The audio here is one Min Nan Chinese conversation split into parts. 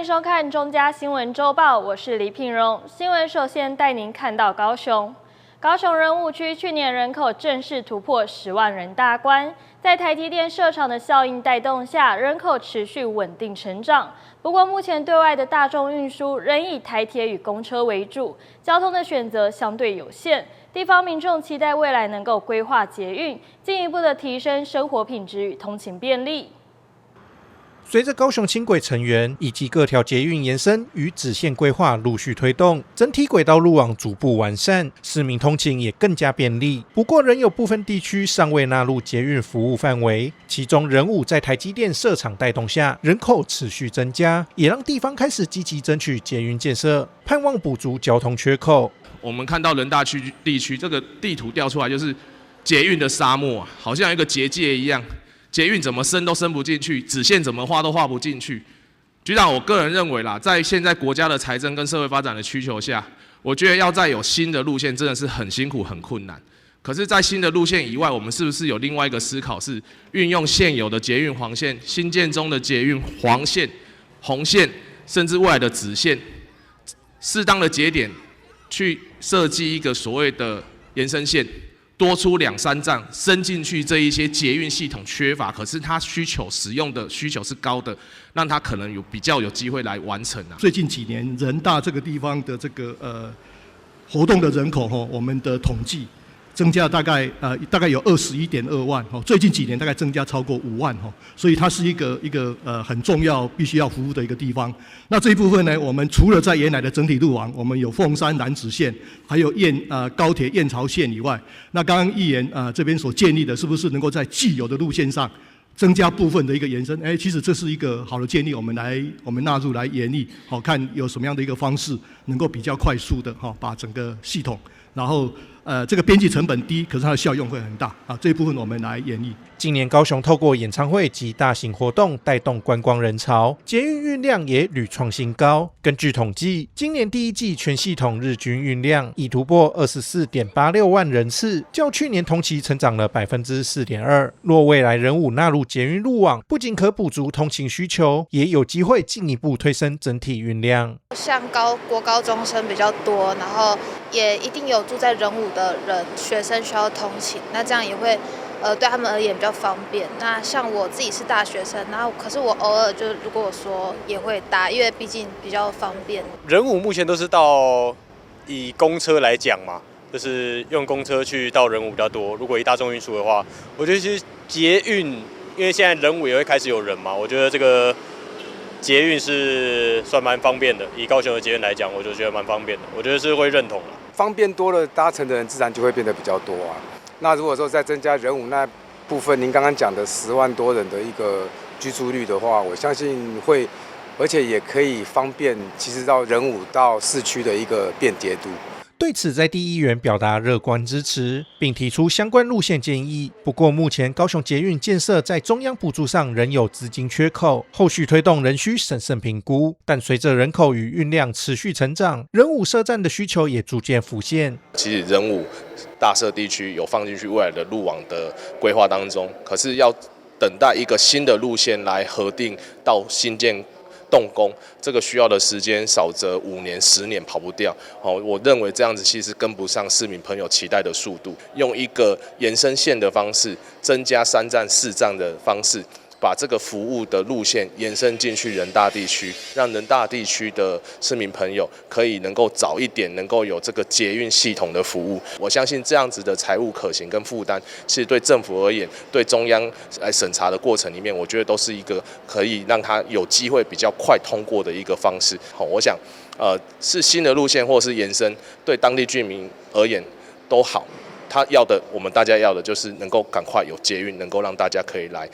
收看中嘉新聞週報，我是李品榮。新聞首先帶您看到高雄，高雄仁武區去年人口正式突破10萬人大關，在台積電設廠的效應帶動下，人口持續穩定成長。不過目前對外的大眾運輸仍以台鐵與公車為主，交通的選擇相對有限。地方民眾期待未來能夠規劃捷運，進一步的提升生活品質與通勤便利。隨着高雄輕軌成圓以及各條捷運延伸與支線規劃陸續推動，整體軌道路網逐步完善，市民通勤也更加便利。不過，仍有部分地區尚未納入捷運服務範圍。其中，仁武在台積電設廠帶動下，人口持續增加，也讓地方開始積極爭取捷運建設，盼望補足交通缺口。我們看到仁大區地區這個地圖調出來，就是捷運的沙漠啊，好像一個結界一樣。捷運怎麼伸都伸不進去，支線怎麼畫都畫不進去。局長，我個人認為啦，在現在國家的財政跟社會發展的需求下，我覺得要再有新的路線真的是很辛苦、很困難。可是，在新的路線以外，我們是不是有另外一個思考，是運用現有的捷運黃線、新建中的捷運黃線、紅線，甚至未來的紫線，適當的節點去設計一個所謂的延伸線？多出兩三站，伸進去這一些捷運系統缺乏，可是它需求使用的需求是高的，讓它可能有比較有機會來完成啊。最近幾年仁大這個地方的這個活動的人口吼，我們的統計增加大概有21.2萬吼，最近幾年大概增加超過5萬吼，所以它是一個很重要必須要服務的一個地方。那這一部分呢，我們除了在原來的整體路網，我們有鳳山楠梓線，還有高鐵燕巢線以外，那剛剛議員這邊所建議的，是不是能夠在既有的路線上增加部分的一個延伸？哎，其實這是一個好的建議，我們納入來研議，好看有什麼樣的一個方式能夠比較快速的哈把整個系統，然後這個邊際成本低，可是它的效用會很大啊。這一部分我們來研議。今年高雄透過演唱會及大型活動帶動觀光人潮，捷運運量也屢創新高。根據統計，今年第一季全系統日均運量已突破24.86萬人次，較去年同期成長了4.2%。若未來仁武納入捷運路網，不僅可補足通勤需求，也有機會進一步推升整體運量。像國高中生比較多，然後也一定有住在仁武的人，學生需要通勤，那這樣也會對他們而言比較方便。那像我自己是大學生，然後可是我偶爾就如果我說也會搭，因為畢竟比較方便。仁武目前都是到以公車來講嘛，就是用公車去到仁武比較多。如果以大眾運輸的話，我覺得其實捷運，因為現在仁武也會開始有人嘛，我覺得這個捷運是算蠻方便的。以高雄的捷運來講，我就覺得蠻方便的，我覺得是會認同。方便多了，搭乘的人自然就會變得比較多啊。那如果說再增加仁武那部分，您剛剛講的10萬多人的一個居住率的話，我相信會，而且也可以方便，其實到仁武到市區的一個便捷度。對此，在地議員表達樂觀支持，並提出相關路線建議。不過，目前高雄捷運建設在中央補助上仍有資金缺口，後續推動仍需審慎評估。但隨着人口與運量持續成長，仁武設站的需求也逐漸浮現。其實仁武大社地區有放進去未來的路網的規劃當中，可是要等待一個新的路線來核定到興建動工，這個需要的時間少則5年、10年跑不掉。哦，我認為這樣子其實跟不上市民朋友期待的速度。用一個延伸線的方式，增加三站、四站的方式，把這個服務的路線延伸進去仁大地區，讓仁大地區的市民朋友可以能夠早一點能夠有這個捷運系統的服務。我相信這樣子的財務可行跟負擔，其實對政府而言，對中央來審查的過程裡面，我覺得都是一個可以讓他有機會比較快通過的一個方式。好，我想，是新的路線或是延伸，對當地居民而言都好。他要的，我們大家要的就是能夠趕快有捷運，能夠讓大家可以來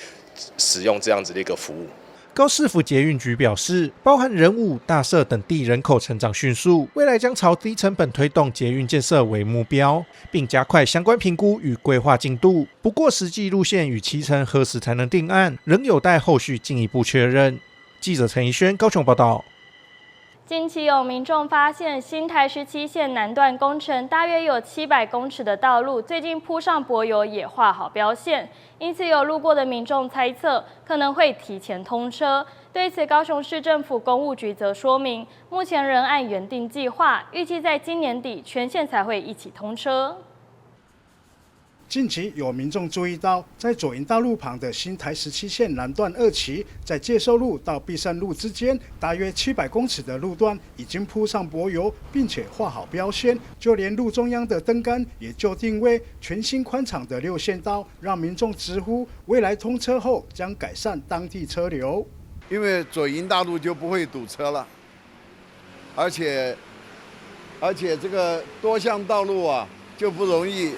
使用這樣子的一個服務。高市府捷運局表示，包含仁武、大社等地人口成長迅速，未來將朝低成本推動捷運建設為目標，並加快相關評估與規劃進度。不過，實際路線與期程何時才能定案，仍有待後續進一步確認。記者陳怡軒高雄報道。近期有民眾發現，新台十七線南段工程大約有700公尺的道路，最近鋪上柏油，也畫好標線，因此有路過的民眾猜測可能會提前通車。對此，高雄市政府工務局則說明，目前仍按原定計劃，預計在今年底全線才會一起通車。近期有民眾注意到，在左營道路旁的新台十七線南段二期，在介壽路到必勝路之間，大約700公尺的路段已經鋪上柏油，並且畫好標線，就連路中央的燈桿也就定位，全新寬敞的六線道，讓民眾直呼未來通車後將改善當地車流。因為左營大路就不會堵車了，而且這個多項道路啊就不容易。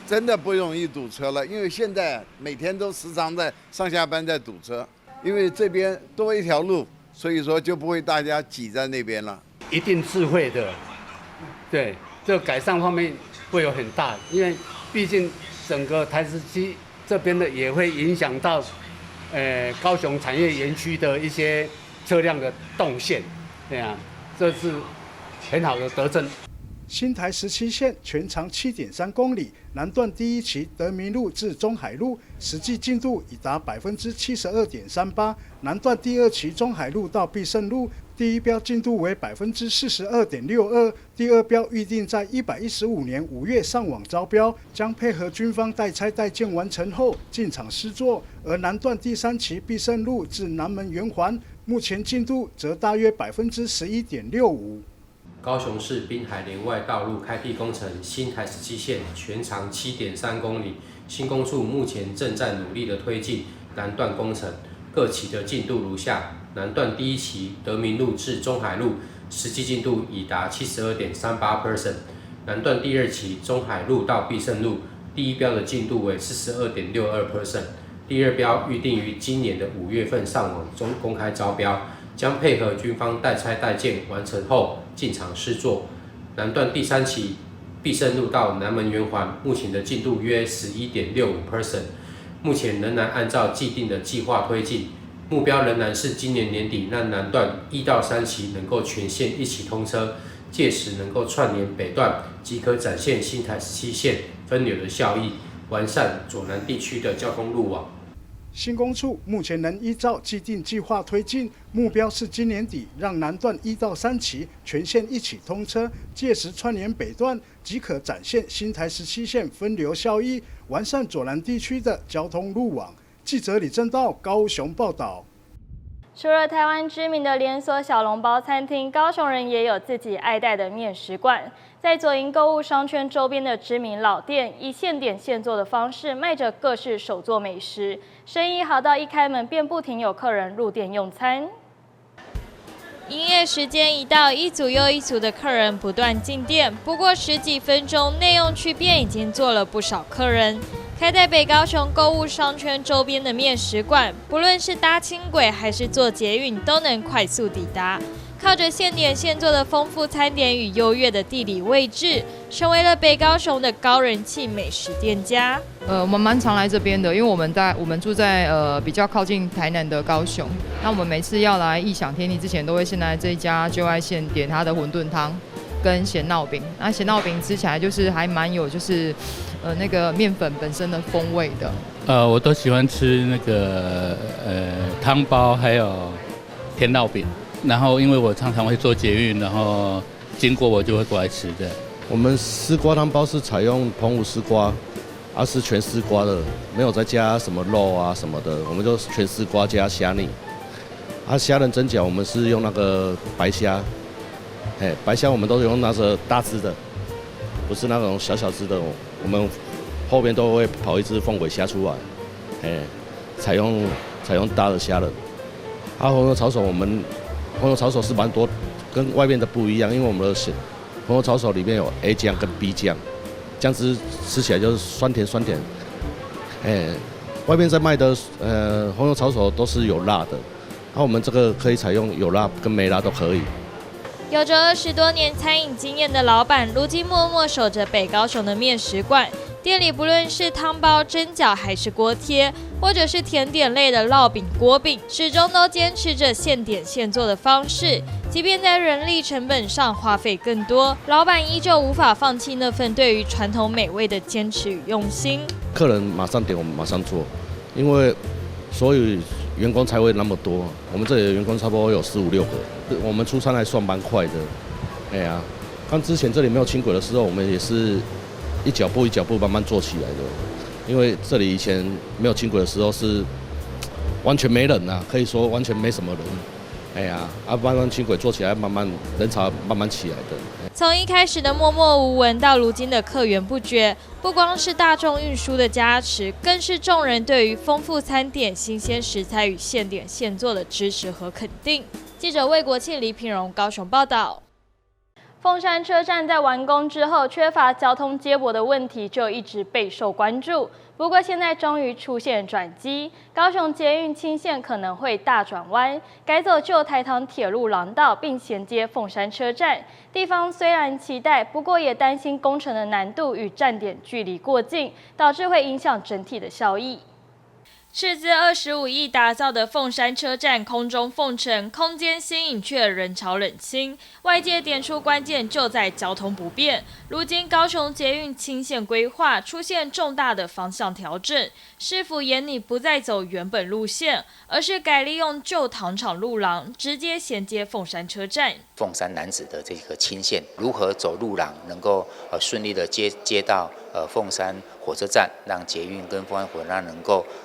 真的不容易堵車了，因為現在每天都時常在上下班在堵車，因為這邊多一條路，所以說就不會大家擠在那邊了。一定是會的，對，這個改善方面會有很大，因為畢竟整個台十七這邊的也會影響到，高雄產業園區的一些車輛的動線，對啊，這是很好的德政。新台十七線全長7.3公里，南段第一期德民路至中海路實際進度已達72.38%，南段第二期中海路到必勝路第一標進度為42.62%，第二標預定在115年5月上網招標，將配合軍方代拆代建完成後進場施作。而南段第三期必勝路至南門圓環，目前進度則大約11.65%。高雄市濱海聯外道路開闢工程新台十七線全長7.3公里，興工處目前正在努力的推進南段工程，各期的進度如下：南段第一期德民路至中海路，實際進度已達72.38%；南段第二期中海路到必勝路，第一標的進度為42.62%，第二標預定於今年的5月份上網中公開招標。將配合軍方代拆代建完成後進場施作。南段第三期必勝路到南門圓環，目前的進度約11.65%，目前仍然按照既定的計劃推進，目標仍然是今年年底讓南段1到3期能夠全線一起通車，屆時能夠串聯北段，即可展現新台十七線分流的效益，完善左南地區的交通路網。興工處目前仍依照既定計劃推進，目標是今年底讓南段1到3期全線一起通車，屆時串聯北段，即可展現新台十七線分流效益，完善左南地區的交通路網。記者李正道高雄報道。除了台灣知名的連鎖小籠包餐廳，高雄人也有自己愛戴的麵食館。在左營購物商圈周邊的知名老店，以現點現做的方式賣着各式手作美食，生意好到一開門便不停有客人入店用餐。營業時間一到，一組又一組的客人不斷進店，不過十幾分鐘，內用區便已經坐了不少客人。開在北高雄購物商圈周邊的麵食館，不論是搭輕軌還是坐捷運，都能快速抵達。靠着現點現做的豐富餐點與優越的地理位置，成為了北高雄的高人氣美食店家。我們蠻常來這邊的，因為我們住在比較靠近台南的高雄。那我們每次要來異想天地之前，都會先來這一家舊愛現點它的餛飩湯跟鹹酪餅。那鹹酪餅吃起來就是還蠻有就是那個麵粉本身的風味的。我都喜歡吃那個湯包，還有天酪餅。然後因為我常常會坐捷運，然後經過我就會過來吃的。我們絲瓜湯包是採用澎湖絲瓜，啊是全絲瓜的，沒有再加什麼肉啊什麼的，我們就全絲瓜加蝦泥。啊蝦仁蒸餃我們是用那個白蝦，嘿，白蝦我們都是用那個大隻的，不是那種小小隻的。我們後邊都會跑一隻鳳尾蝦出來，嘿，採用大的蝦仁。啊紅油抄手我們紅油抄手是蠻多，跟外面的不一樣，因為我們的紅油抄手裡面有 A 醬跟 B 醬，醬汁吃起來就是酸甜酸甜。哎，外面在賣的紅油抄手都是有辣的，那我們這個可以採用有辣跟沒辣都可以。有着20多年餐飲經驗的老闆，如今默默守着北高雄的麵食館。店里不论是汤包、蒸饺还是锅贴，或者是甜点类的烙饼、锅饼，始终都坚持着现点现做的方式。即便在人力成本上花费更多，老板依旧无法放弃那份对于传统美味的坚持与用心。客人马上点，我们马上做，因为所以员工才会那么多。我们这里的员工差不多有十五六个，我们出餐还算蛮快的。哎呀，刚之前这里没有轻轨的时候，我们也是一脚步一脚步慢慢做起来的。因为这里以前没有轻轨的时候是完全没人呐，可以说完全没什么人。哎呀，啊，慢慢轻轨做起来，慢慢人潮慢慢起来的。从一开始的默默无闻，到如今的客源不绝，不光是大众运输的加持，更是众人对于丰富餐点、新鲜食材与现点现做的支持和肯定。记者魏国庆、李品荣高雄报道。凤山车站在完工之后，缺乏交通接驳的问题就一直备受关注。不过现在终于出现转机，高雄捷运轻线可能会大转弯，改走旧台糖铁路廊道，并衔接凤山车站。地方虽然期待，不过也担心工程的难度与站点距离过近，导致会影响整体的效益。斥资25亿打造的凤山车站空中凤城，空间新颖却人潮冷清。外界点出关键就在交通不便。如今高雄捷运轻线规划出现重大的方向调整，市府研拟不再走原本路线，而是改利用旧糖厂路廊，直接衔接凤山车站。凤山楠梓的这个轻线如何走路廊，能够顺利的接到凤山火车站，让捷运跟凤山火车站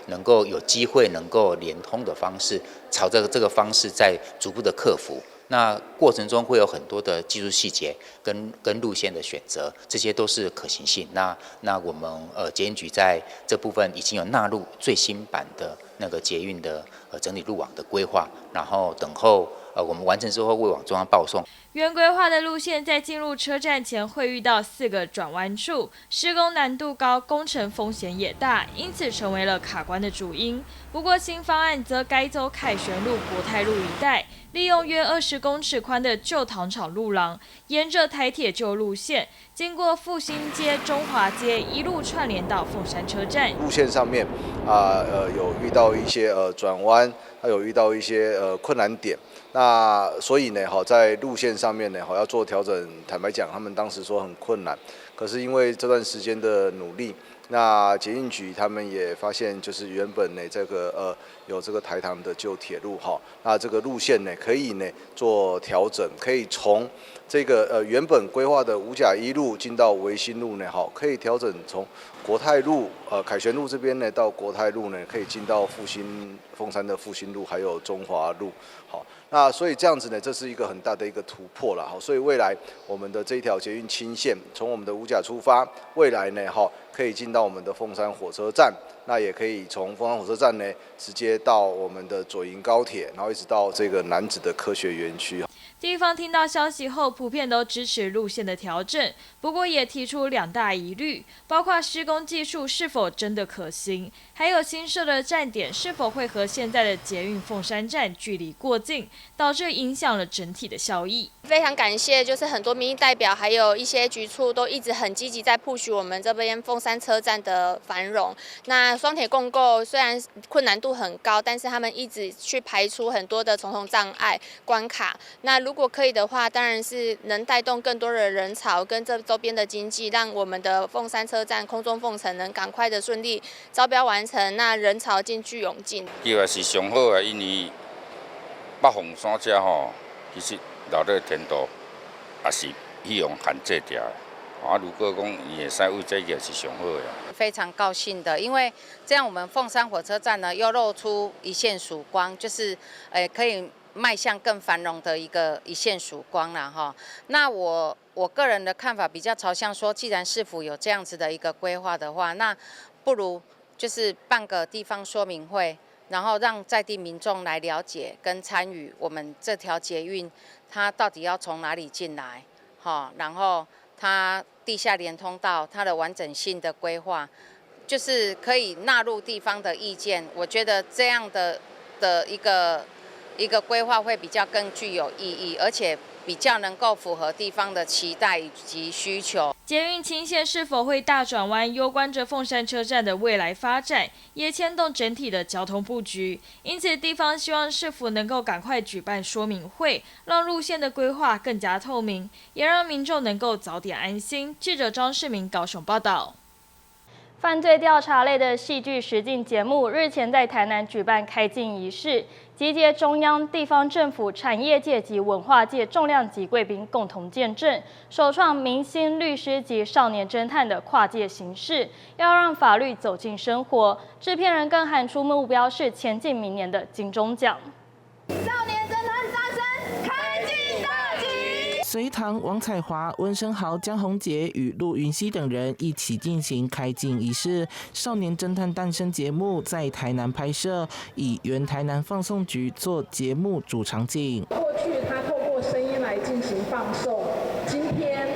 能够有机会能够连通的方式，朝着这个方式在逐步的克服。那过程中会有很多的技术细节跟路线的选择，这些都是可行性。那我们捷运局在这部分已经有纳入最新版的那个捷运的整体路网的规划，然后等候我们完成之后会往中央报送。原规划的路线在进入车站前会遇到4个转弯处，施工难度高，工程风险也大，因此成为了卡关的主因。不过新方案则改走凯旋路、国泰路一带，利用约20公尺宽的旧糖厂路廊，沿着台铁旧路线，经过复兴街、中华街，一路串联到凤山车站。路线上面有遇到一些转弯，还有遇到一些困难点。那所以呢，在路线上面呢，要做调整。坦白讲，他们当时说很困难，可是因为这段时间的努力，那捷运局他们也发现，就是原本呢这个有这个台糖的旧铁路哈，那这个路线呢可以呢做调整，可以从这个原本规划的五甲一路进到维新路呢，哈，可以调整从国泰路凯旋路这边呢到国泰路呢，可以进到复兴凤山的复兴路，还有中华路，好。那所以这样子呢，这是一个很大的一个突破了哈。所以未来我们的这一条捷运轻线从我们的五甲出发，未来呢哈可以进到我们的凤山火车站，那也可以从凤山火车站呢直接到我们的左营高铁，然后一直到这个楠梓的科学园区。地方听到消息后，普遍都支持路线的调整，不过也提出2大疑虑，包括施工技术是否真的可行，还有新设的站点是否会和现在的捷运凤山站距离过近，导致影响了整体的效益。非常感谢，就是很多民意代表，还有一些局处都一直很积极在 push 我们这边凤山车站的繁荣。那双铁共构虽然困难度很高，但是他们一直去排除很多的重重障碍关卡。那如果可以的话，当然是能带动更多的人潮跟这周边的经济，让我们的凤山车站空中凤城能赶快的顺利招标完成，那人潮进去涌进。计划是上好的，因为北凤山遮吼，其实老热天道也是去用限制掉的。啊，如果讲伊会使为这个是上好的。非常高兴的，因为这样我们凤山火车站呢又露出一线曙光，就是可以迈向更繁荣的一线曙光了哈。那我个人的看法比较朝向说，既然市府有这样子的一个规划的话，那不如就是办个地方说明会，然后让在地民众来了解跟参与我们这条捷运，它到底要从哪里进来，哈，然后它地下连通道它的完整性的规划，就是可以纳入地方的意见。我觉得这样的一个规划会比较更具有意义，而且比較能夠符合地方的期待以及需求。捷運輕線是否會大轉彎，攸關著鳳山車站的未來發展，也牽動整體的交通布局。因此，地方希望市府能夠趕快舉辦說明會，讓路線的規劃更加透明，也讓民眾能夠早點安心。記者張世明高雄報道。犯罪調查類的戲劇實境節目日前在台南舉辦開鏡儀式，集結中央、地方政府、產業界及文化界重量級貴賓共同見證，首創明星律師及少年偵探的跨界形式，要讓法律走進生活。製片人更喊出目標是前進明年的金鐘獎。少年偵探誕生，開鏡大吉！隋棠、王彩樺、溫昇豪、江宏傑與陸雲熙等人一起進行開鏡儀式。《少年偵探誕生》節目在台南拍攝，以原台南放送局做節目主場景。過去他透過聲音來進行放送，今天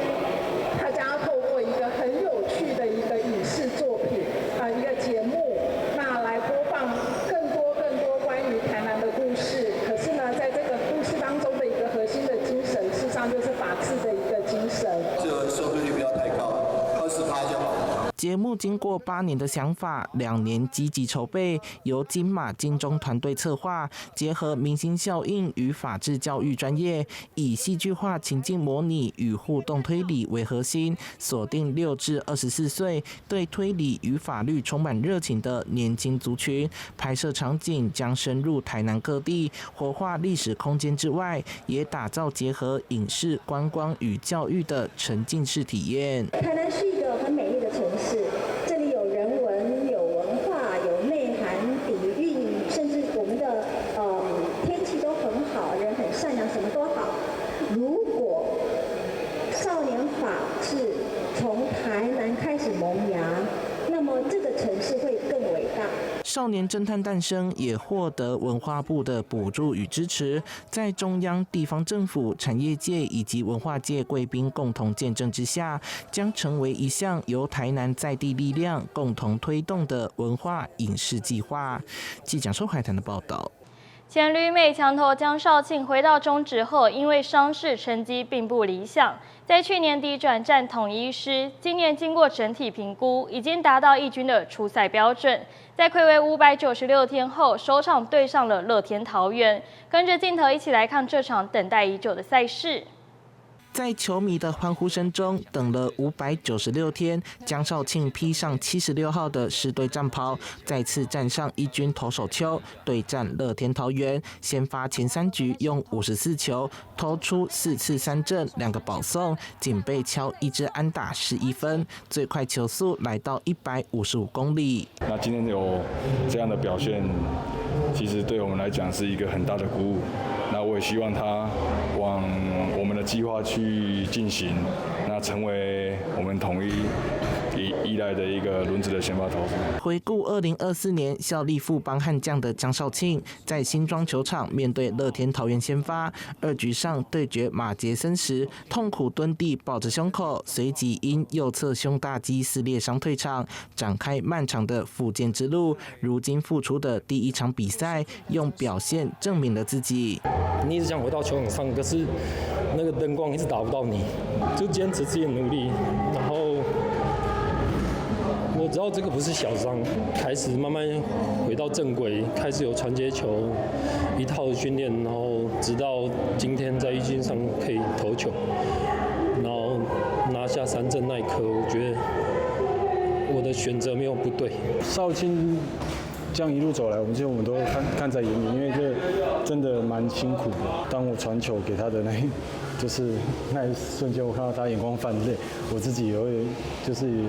他將要透過一個很有趣的一個影視作品啊，一個節目，那來播放更多更多關於台南的故事。可是呢，在這個故事當中的一個核心的精神，事實上就是法治的一個精神。這個收視率不要太高，20%就好。節目經過8年的想法，2年積極籌備，由金馬金鐘團隊策劃，結合明星效應與法治教育專業，以戲劇化情境模擬與互動推理為核心，鎖定6至24歲對推理與法律充滿熱情的年輕族群。拍攝場景將深入台南各地，活化歷史空間之外，也打造結合影視、觀光與教育的沉浸式體驗。台南是一個很美麗的城市，這裡有人文、有文化、有內涵、底蘊，甚至我們的天氣都很好，人很善良，什麼都好。如果少年法治從台南開始萌芽，那麼這個城市會更偉大。少年偵探誕生也獲得文化部的補助與支持，在中央、地方政府、產業界以及文化界貴賓共同見證之下，將成為一項由台南在地力量共同推動的文化影視計劃。記者周海談的報道。前旅美強投江少慶回到中職後，因為傷勢成績並不理想，在去年底轉戰統一獅，今年經過整體評估，已經達到一軍的出賽標準。在睽違596天後，首場對上了樂天桃園，跟着鏡頭一起來看這場等待已久的賽事。在球迷的歡呼聲中，等了596天，江少慶披上76號的獅隊戰袍，再次站上一軍投手丘，對戰樂天桃園。先發前三局用54球投出四次三振，兩個保送，僅被敲一支安打11分，最快球速來到155公里。那今天有這樣的表現，其實對我們來講是一個很大的鼓舞。那我也希望他往我們的計劃去進行，那成為我們統一依賴的一個輪值的先發投手。回顧2024年效力富邦悍將的江少慶，在新莊球場面對樂天桃園先發，二局上對決馬傑森時，痛苦蹲地抱着胸口，隨即因右側胸大肌撕裂傷退場，展開漫長的復健之路。如今復出的第一場比賽，用表現證明了自己。你一直想回到球場上，可是那個燈光一直打不到你，就堅持自己的努力，然後我知道這個不是小傷，開始慢慢回到正軌，開始有傳接球一套的訓練，然後直到今天在一軍上可以投球，然後拿下三振那一刻，我覺得我的選擇沒有不對。少慶這樣一路走來，我們其實我們都看在眼裡，因為這真的蠻辛苦的。當我傳球給他的那一，就是那一瞬間，我看到他眼光泛淚，我自己也會就是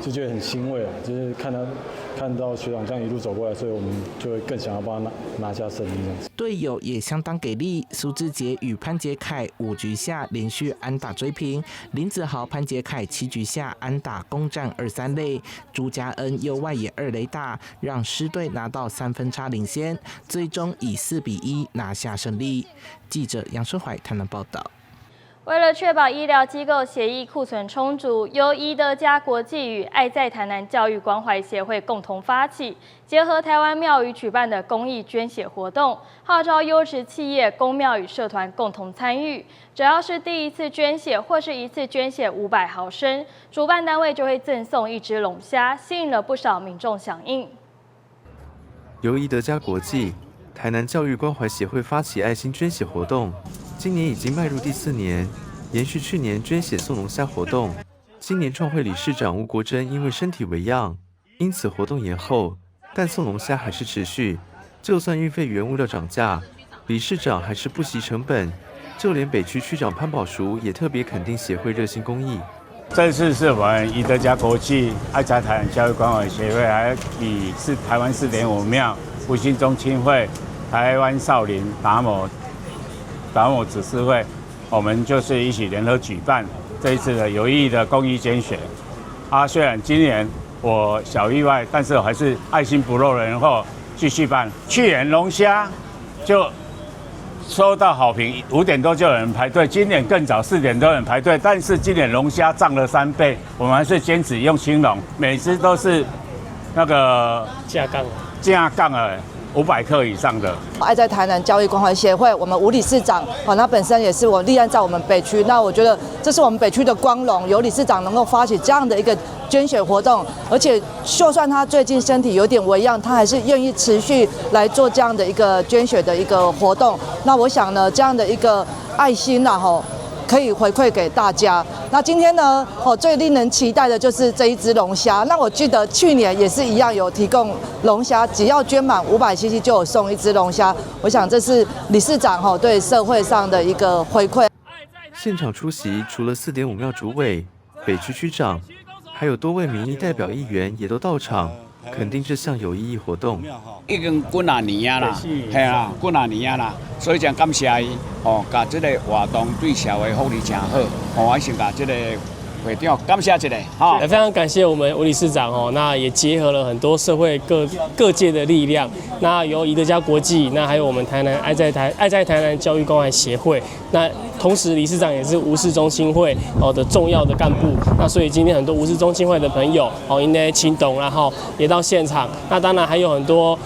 就覺得很欣慰啊，就是看到學長這樣一路走過來，所以我們就會更想要幫他拿下勝利這樣子。隊友也相當給力，蘇智傑與潘傑楷五局下連續安打追平，林子豪、潘傑楷七局下安打攻佔二三壘，朱家恩右外野二壘打，讓獅隊拿到3分差領先，最終以4比1拿下勝利。記者楊淑懷台南報道。为了确保医疗机构血液库存充足，由医德家国际与爱在台南教育关怀协会共同发起，结合台湾庙宇举办的公益捐血活动，号召优质企业、宫庙与社团共同参与。只要是第一次捐血或是一次捐血500毫升，主办单位就会赠送一只龙虾，吸引了不少民众响应。由医德家国际、台南教育关怀协会发起爱心捐血活动。今年已经迈入第四年，延续去年捐血送龙虾活动。今年创会理事长吴国珍因为身体微恙，因此活动延后，但送龙虾还是持续。就算运费、原物料涨价，理事长还是不惜成本。就连北区区长潘宝淑也特别肯定协会热心公益。这次是我们宜德家国际爱在台南教育关怀协会，还以是台湾4.5庙复兴中青会、台湾少林达摩。达摩指示会，我们就是一起联合举办这一次的有意义的公益捐血。啊，虽然今年我小意外，但是我还是爱心不落人后继续办。去年龙虾就收到好评，5点多就有人排队，今年更早4点多有人排队，但是今年龙虾涨了3倍，我们还是坚持用青龙，每只都是那个架杠架杠的。500克以上的。爱在台南教育关怀协会，我们吴理事长，哦，他本身也是我立案在我们北区，那我觉得这是我们北区的光荣，有理事长能够发起这样的一个捐血活动，而且就算他最近身体有点微恙，他还是愿意持续来做这样的一个捐血的一个活动。那我想呢，这样的一个爱心呐，吼，可以回馈给大家。那今天呢，哦，最令人期待的就是这一只龙虾。那我记得去年也是一样，有提供龙虾，只要捐满500 cc 就有送一只龙虾。我想这是理事长哈对社会上的一个回馈。现场出席除了4.5庙主委、北区区长，还有多位民意代表议员也都到场，肯定这项有意义活动。已经几若年啊啦，嘿啊，几若年啊啦，所以真感谢伊，吼，共这个活动对社会福利真好，吼，我先共这个会长感谢一下，哈。也非常感谢我们吴理事长哦，那也结合了很多社会各界的力量，那由宜德家国际，那还有我们台南爱在台南教育关怀协会，那同时理事长也是吴氏宗亲会哦的重要的干部，那所以今天很多吴氏宗亲会的朋友哦，𪜶的亲董然后也到现场，那当然还有很多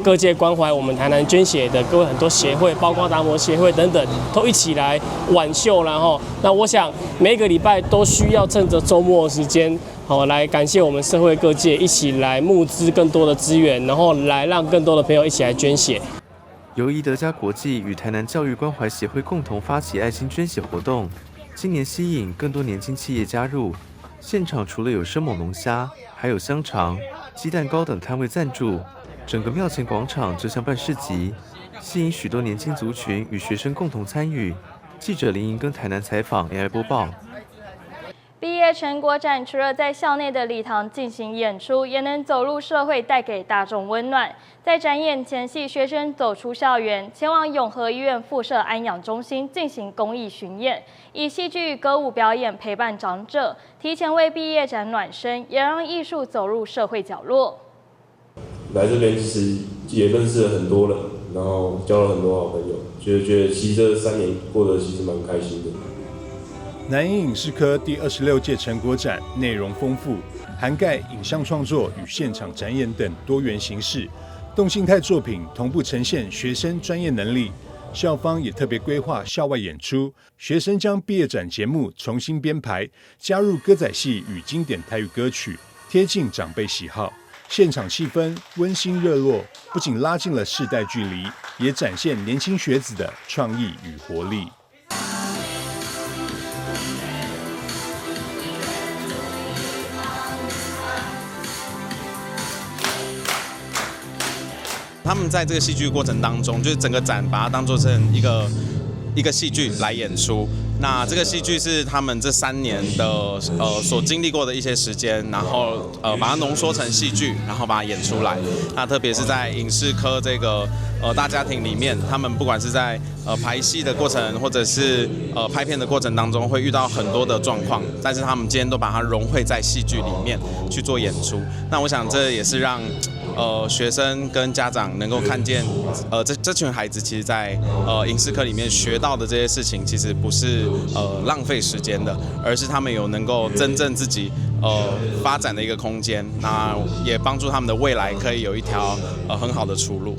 各界关怀我们台南捐血的各位很多协会，包括达摩协会等等，都一起来挽袖，然后那我想每个礼拜都需要趁着周末时间，好来感谢我们社会各界一起来募资更多的资源，然后来让更多的朋友一起来捐血。由宜德家国际与台南教育关怀协会共同发起爱心捐血活动，今年吸引更多年轻企业加入。现场除了有生猛龙虾，还有香肠、鸡蛋糕等摊位赞助，整个庙前广场就像办市集，吸引许多年轻族群与学生共同参与。记者林莹跟台南采访 AI 播报。毕业成果展除了在校内的礼堂进行演出，也能走入社会，带给大众温暖。在展演前夕，学生走出校园，前往永和医院附设安养中心进行公益巡演，以戏剧、歌舞表演陪伴长者，提前为毕业展暖身，也让艺术走入社会角落。来这边其实也认识了很多人，然后交了很多好朋友，觉得其实这3年过得其实蛮开心的。南瀛影视科第26届成果展内容丰富，涵盖影像创作与现场展演等多元形式，动静态作品同步呈现学生专业能力。校方也特别规划校外演出，学生将毕业展节目重新编排，加入歌仔戏与经典台语歌曲，贴近长辈喜好。现场气氛温馨热络，不仅拉近了世代距离，也展现年轻学子的创意与活力。他们在这个戏剧过程当中，就是整个展把它当做成一个戏剧来演出。那这个戏剧是他们这3年的所经历过的一些时间，然后把它浓缩成戏剧，然后把它演出来。那特别是在影视科这个大家庭里面，他们不管是在排戏的过程，或者是拍片的过程当中，会遇到很多的状况，但是他们今天都把它融汇在戏剧里面去做演出。那我想这也是让学生跟家长能够看见，这群孩子其实在影视科里面学到的这些事情，其实不是浪费时间的，而是他们有能够真正自己发展的一个空间，那也帮助他们的未来可以有一条很好的出路。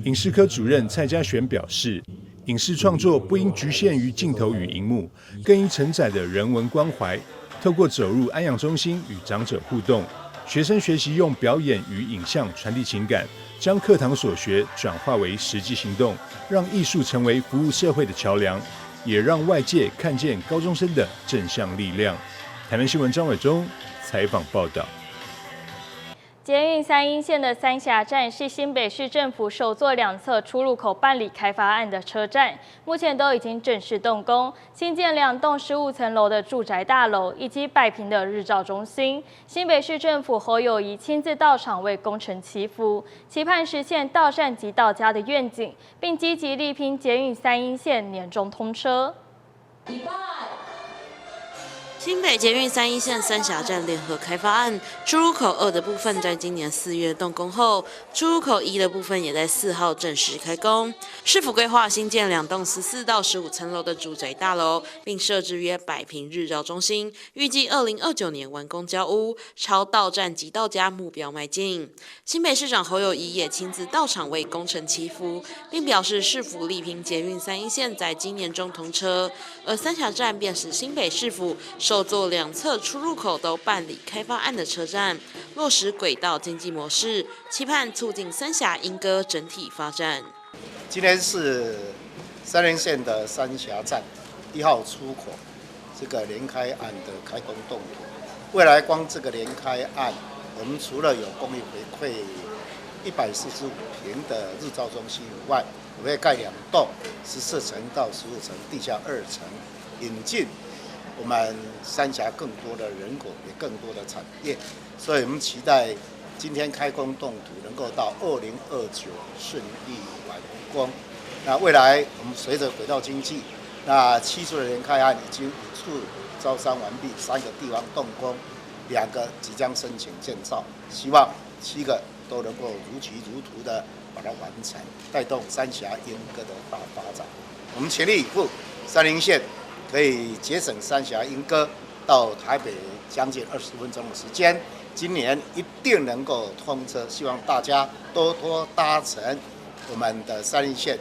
影视科主任蔡家璇表示，影视创作不应局限于镜头与荧幕，更应承载的人文关怀。透过走入安养中心与长者互动，学生学习用表演与影像传递情感，将课堂所学转化为实际行动，让艺术成为服务社会的桥梁，也让外界看见高中生的正向力量。台南新闻张伟忠采访报道。捷运三莺线的三峡站是新北市政府首座两侧出入口办理开发案的车站，目前都已经正式动工，新建2栋15层楼的住宅大楼以及100坪的日照中心。新北市政府侯友宜亲自到场为工程祈福，期盼实现到站即到家的愿景，并积极力拼捷运三莺线年中通车。新北捷运三莺线三峡站联合开发案出入口2的部分在今年4月动工后，出入口1的部分也在4号正式开工。市府规划新建2栋14到15层楼的住宅大楼，并设置约100坪日照中心，预计2029年完工交屋，朝到站即到家目标迈进。新北市长侯友宜也亲自到场为工程祈福，并表示市府力拼捷运三莺线在今年中通车，而三峡站便是新北市府首座两侧出入口都办理开发案的车站，落实轨道经济模式，期盼促进三峡莺歌整体发展。今天是三莺线的三峡站1号出口这个联开案的开工动土。未来光这个联开案，我们除了有公益回馈145坪的日照中心以外，我们会盖2栋14层到15层，地下2层，引进我们三峡更多的人口，也更多的产业，所以我们期待今天开工动土能够到2029顺利完工。那未来我们随着轨道经济，那7处的联开案已经5处招商完毕，3个地方动工，2个即将申请建造，希望7个都能够如期如图的把它完成，带动三峡莺歌的大发展。我们全力以赴，三莺线可以节省三峡莺歌到台北将近20分钟的时间，今年一定能够通车，希望大家多多搭乘我们的三莺线。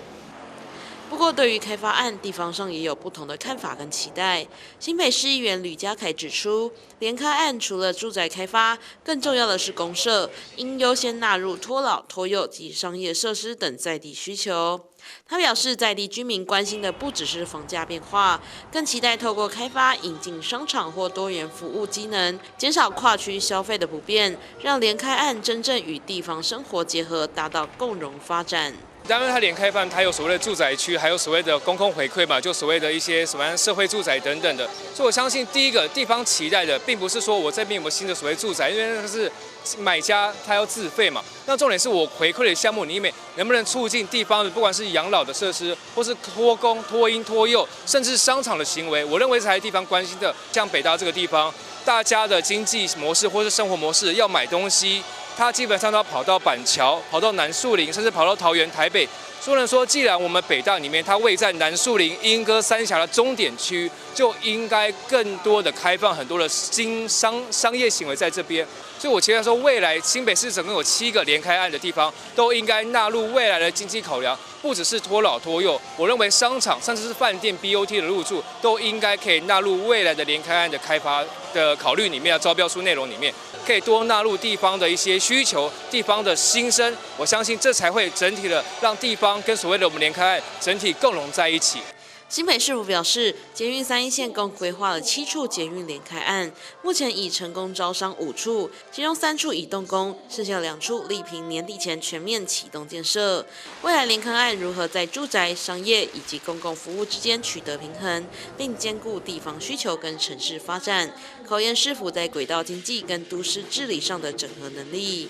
不过，对于开发案，地方上也有不同的看法跟期待。新北市议员吕家凯指出，联开案除了住宅开发，更重要的是公设，应优先纳入托老、托幼及商业设施等在地需求。他表示，在地居民关心的不只是房价变化，更期待透过开发引进商场或多元服务机能，减少跨区消费的不便，让联开案真正与地方生活结合，达到共荣发展。当然，它联开案，它有所谓的住宅区，还有所谓的公共回馈嘛，就所谓的一些什么社会住宅等等的。所以我相信，第一个地方期待的，并不是说我这边有没有新的所谓住宅，因为那个是买家他要自费嘛。那重点是我回馈的项目里面能不能促进地方的，不管是养老的设施，或是托公、托婴、托幼，甚至商场的行为，我认为才是地方关心的。像北大这个地方，大家的经济模式或是生活模式，要买东西，他基本上都要跑到板桥、跑到南树林，甚至跑到桃园、台北。所以说，既然我们北大里面它位在南树林、莺歌三峡的终点区，就应该更多的开放很多的新商业行为在这边。所以我期待说，未来新北市总共有7个联开案的地方，都应该纳入未来的经济考量，不只是托老托幼，我认为商场甚至是饭店 BOT 的入驻，都应该可以纳入未来的联开案的开发的考虑里面，招标书内容里面，可以多纳入地方的一些需求、地方的心声，我相信这才会整体的让地方跟所谓的我们联开案整体共融在一起。新北市府表示，捷运三莺线共规划了7处捷运联开案，目前已成功招商5处，其中3处已动工，剩下2处力拼年底前全面启动建设。未来联开案如何在住宅、商业以及公共服务之间取得平衡，并兼顾地方需求跟城市发展，考验市府在轨道经济跟都市治理上的整合能力。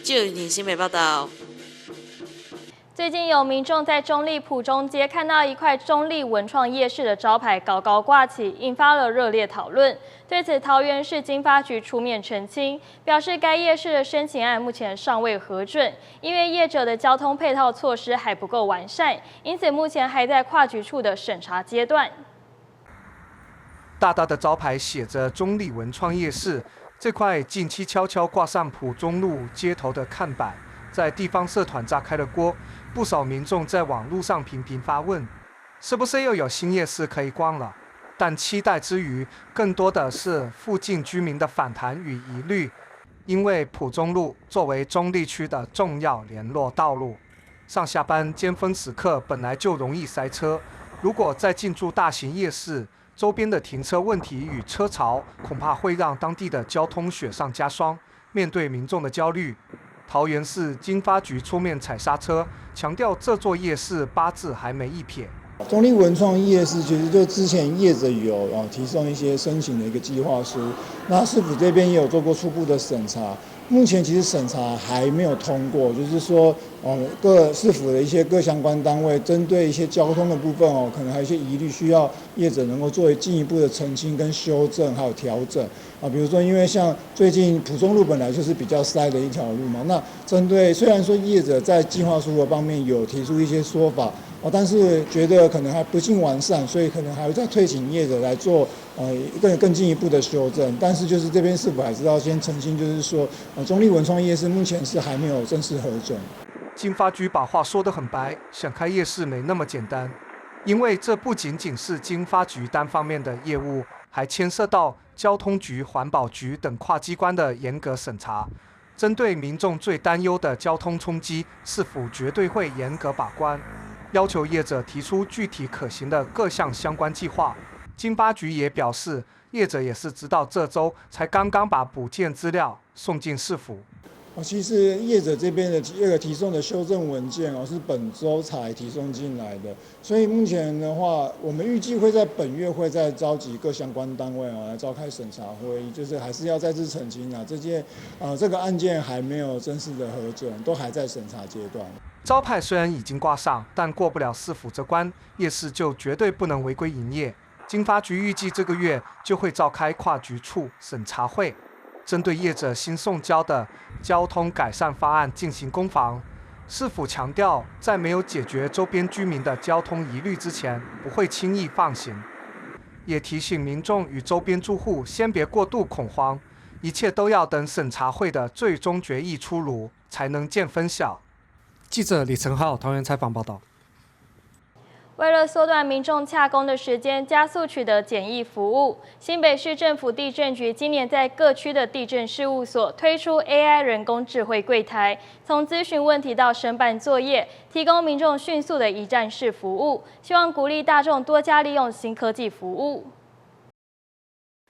记者云婷新北报道。最近有民众在中坜埔中街看到一块中坜文创夜市的招牌高高挂起，引发了热烈讨论。对此，桃园市经发局出面澄清，表示该夜市的申请案目前尚未核准，因为业者的交通配套措施还不够完善，因此目前还在跨局处的审查阶段。大大的招牌写着“中坜文创夜市”，这块近期悄悄挂上埔中路街头的看板，在地方社团炸开了锅。不少民众在网路上频频发问：是不是又有新夜市可以逛了？但期待之余，更多的是附近居民的反弹与疑虑，因为埔中路作为中坜区的重要联络道路，上下班尖峰时刻本来就容易塞车，如果再进驻大型夜市，周边的停车问题与车潮，恐怕会让当地的交通雪上加霜。面对民众的焦虑，桃园市经发局出面踩刹车，强调这座夜市八字还没一撇。中坜文创夜市其实就之前业者有提送一些申请的一个计划书，那市府这边也有做过初步的审查，目前其实审查还没有通过，就是说各市府的一些各相关单位针对一些交通的部分哦，可能还有一些疑虑，需要业者能够作为进一步的澄清跟修正还有调整啊，比如说因为像最近埔中路本来就是比较塞的一条路嘛，那针对虽然说业者在计划书的方面有提出一些说法。但是觉得可能还不尽完善，所以可能还会再退请业者来做更进一步的修正。但是就是这边是否还是要先澄清，就是说中坜文创夜市目前是还没有正式核准。经发局把话说得很白，想开夜市没那么简单，因为这不仅仅是经发局单方面的业务，还牵涉到交通局、环保局等跨机关的严格审查。针对民众最担忧的交通冲击，市府绝对会严格把关。要求业者提出具体可行的各项相关计划。经发局也表示，业者也是直到这周才刚刚把补件资料送进市府。其实业者这边的这个提送的修正文件哦，是本周才提送进来的，所以目前的话，我们预计会在本月会再召集各相关单位哦来召开审查会议，就是还是要再次澄清啊，这件这个案件还没有正式的核准，都还在审查阶段。招牌虽然已经挂上，但过不了市府这关，夜市就绝对不能违规营业。经发局预计这个月就会召开跨局处审查会，针对业者新送交的交通改善方案进行攻防。市府强调，在没有解决周边居民的交通疑虑之前，不会轻易放行。也提醒民众与周边住户先别过度恐慌，一切都要等审查会的最终决议出炉，才能见分晓。记者李成浩桃园采访报道。为了缩短民众洽公的时间，加速取得简易服务，新北市政府地政局今年在各区的地政事务所推出 AI 人工智慧柜台，从咨询问题到申办作业，提供民众迅速的一站式服务，希望鼓励大众多加利用新科技服务。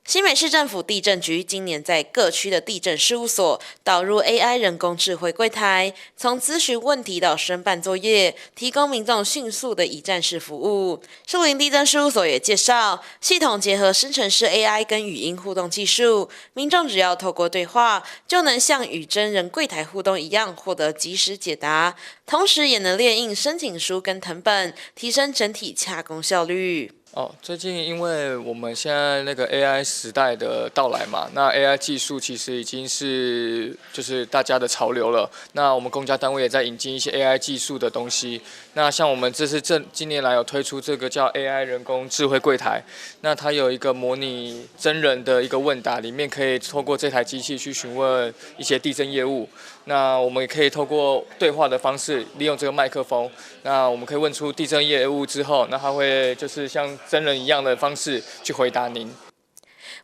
新北市政府地政局今年在各区的地政事务所导入 AI 人工智慧柜台，从咨询问题到申办作业，提供民众迅速的一站式服务。树林地政事务所也介绍，系统结合生成式 AI 跟语音互动技术，民众只要透过对话，就能像与真人柜台互动一样，获得即时解答，同时也能列印申请书跟誊本，提升整体洽公效率。哦，最近因为我们现在那个 AI 时代的到来嘛，那 AI 技术其实已经是就是大家的潮流了。那我们公家单位也在引进一些 AI 技术的东西。那像我们这次这今年来有推出这个叫 AI 人工智慧柜台，那它有一个模拟真人的一个问答，里面可以透过这台机器去询问一些地政业务。那我们也可以透过对话的方式，利用这个麦克风，那我们可以问出地政业务之后，那它会就是像真人一样的方式去回答您。